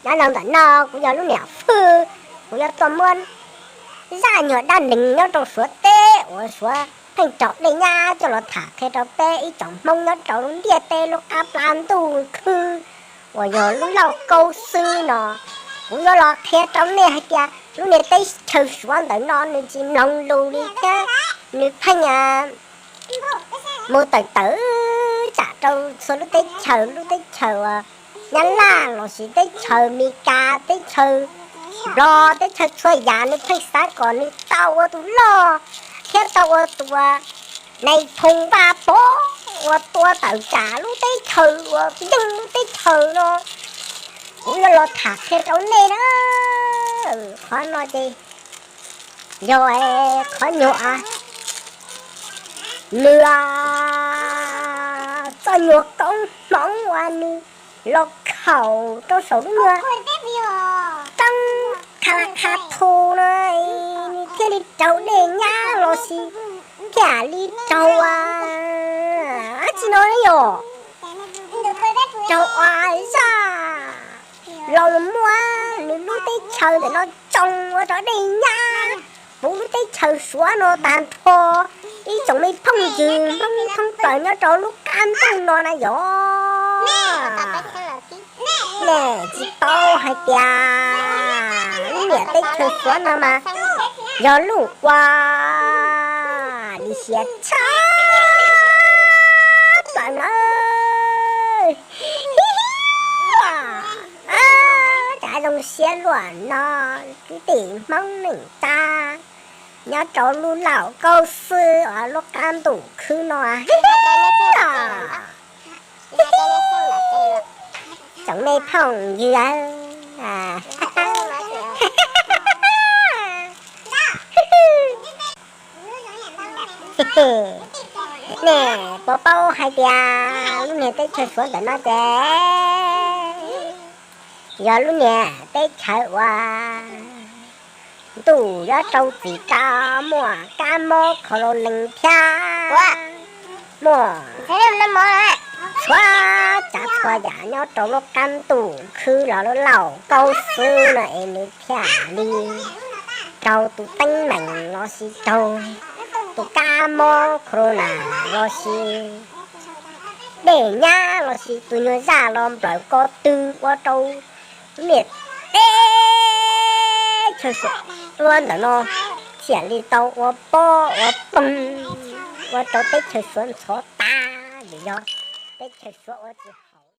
Nyob rau ntawm no kuv yog lub niam Fwj, kuv yuav tuaj muab zaj nyuag dab neeg nyob rau Suav teb uas Suav pheej raug dej nyab coj los tham qhia rau peb ib tsoom Hmoob nyob rau lub ntiaj teb lub qab plab ntuj khwb uas yog lub Lauj Kaub Xwb no. Kuv yuav los qhia rau nej hais tias lub niag teb chaws Suav ntawm no nws tsis mloog lus li thiab nws pheej mus tawm tawm tsam rau txhua lub teb chaws, lub teb chaws uas Nyab Laj lossis teb chaws Amelikas, teb chaws Nplog, teb chaws txhua yam nws pheej xav kom nws tau ua tus loj thiab tau ua tus uas nais phoo Vaj Pov uas tua tawm tsam lub teb chaws uas yeej lub teb chaws no. Kuv yuav los tham qhia rau nej na. Qhov no ces yog qhov nyuag, nws txoj nyuag koob hmoov uas nws los khaum rau saum lub nyuag roob Kha La Kha Thu no, nws thiaj li raug dej nyab lossis thiaj li raug dab tsi no yom, raug ua zaj los muab nws lub teb chaws ntawm no tsoo ua rau dej nyab puv lub teb chaws Suav no tag nrho. Ib tsoom me phooj ywg Hmoob thoob plaws nyob rau lub qab ntuj no na yom, nej tsis paub hais tias lub niam teb chaws Suav no mas yog lub ua lim hiam tshaj plaws na. Cas zoo siab luaj no, kwv tij Hmoob neej tsa nyob rau lub Lauj Kaub Xwb uas lub qab ntuj khwb no. Tsoom me phooj ywg, nej puas paub hais tias lub niag teb chaws Suav ntawm no ces yog lub niag teb chaws uas ntuj yuav rau txim rau muaj kab mob kho loo nees thiab muaj txhua tsav txhua yam nyob rau lub qab ntuj khwb los lub Lauj Kaub Xwb no es nws thiaj li raug tus teeb meem lossis raug tus kab mob corona lossis dej nyab lossis tus nyuag zaj los nplawm ko tw ua rau niam teb chaws Suav ntawm no thiaj li tau ua pob ua poog ua rau teb chaws Suav ntxhov tag, vim yog teb chaws Suav ua tsis